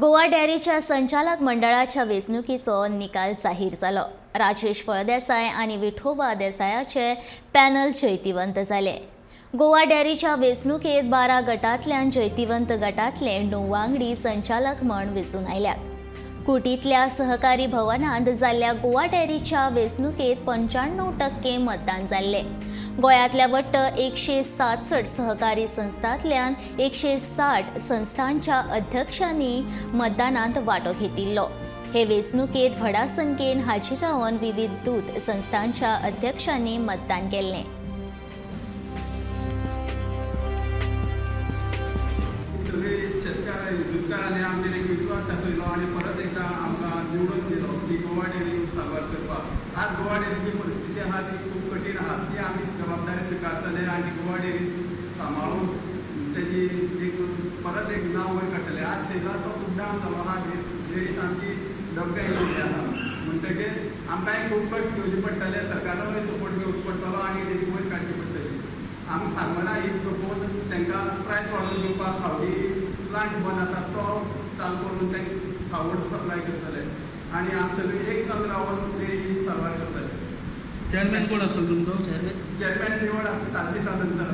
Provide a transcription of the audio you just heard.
गोवा डेअरीच्या संचालक मंडळाच्या वेंचणुकीचो निकाल जाहीर जालो. राजेश फळदेसाय आनी विठोबा देसायाचे पॅनल जैतिवंत जाले. गोवा डेअरीच्या वेंचणुकेत 12 गटांतल्यान जैतिवंत गटांतले 9 वांगडी संचालक म्हण वेंचून आयल्यात. कुटींतल्या सहकारी भवनांत जाल्ल्या गोवा डेअरीच्या वेंचणुकेत 95% मतदान जाल्लें. गोंयांतल्या वट्ट 167 सहकारी संस्थांतल्यान 160 संस्थांच्या अध्यक्षांनी मतदानांत वांटो घेतिल्लो. हे वेंचणुकेत व्हडा संख्येन हाजीर रावन विविध दूद संस्थांच्या अध्यक्षांनी मतदान केल्लें. सगळे शेतकार, दुदकारांनी आमचेर एक विस्वास दाखयलो आनी परत एकदां आमकां निवडून दिलो की गोवा डेअरी साल्वार करपाक. आज गोवा डेअरीची परिस्थिती आहा ती खूब कठीण आहा. ती आमी जबाबदारी स्विकारतले आनी गोवा डेअरी सांबाळून तेजी एक परत एक नांव वयर काडटले. आज सेलाचो खूब डावन जालो आहा. डेअरी सामकी धपक्या येयल्ली आहा. म्हणटकीर आमकांय खूब कश्ट घेवचे पडटले, सरकाराचोय सपोर्ट घेवचो पडटलो आनी तेजी वयर काडची पडटली. आमी फार्मरां ही सपोज तांकां प्रायस वाडोवन दिवपाक खावडी प्लांट बंद आसा तो चालू करून तांकां खावड सप्लाय करतले आनी आमी सगळी एक संग रावन डेअरी साल्वार करतले. चेअरमॅन कोण आसतलो तुमचो? चेअरमॅन निवड आमची चालली आसा नंतर.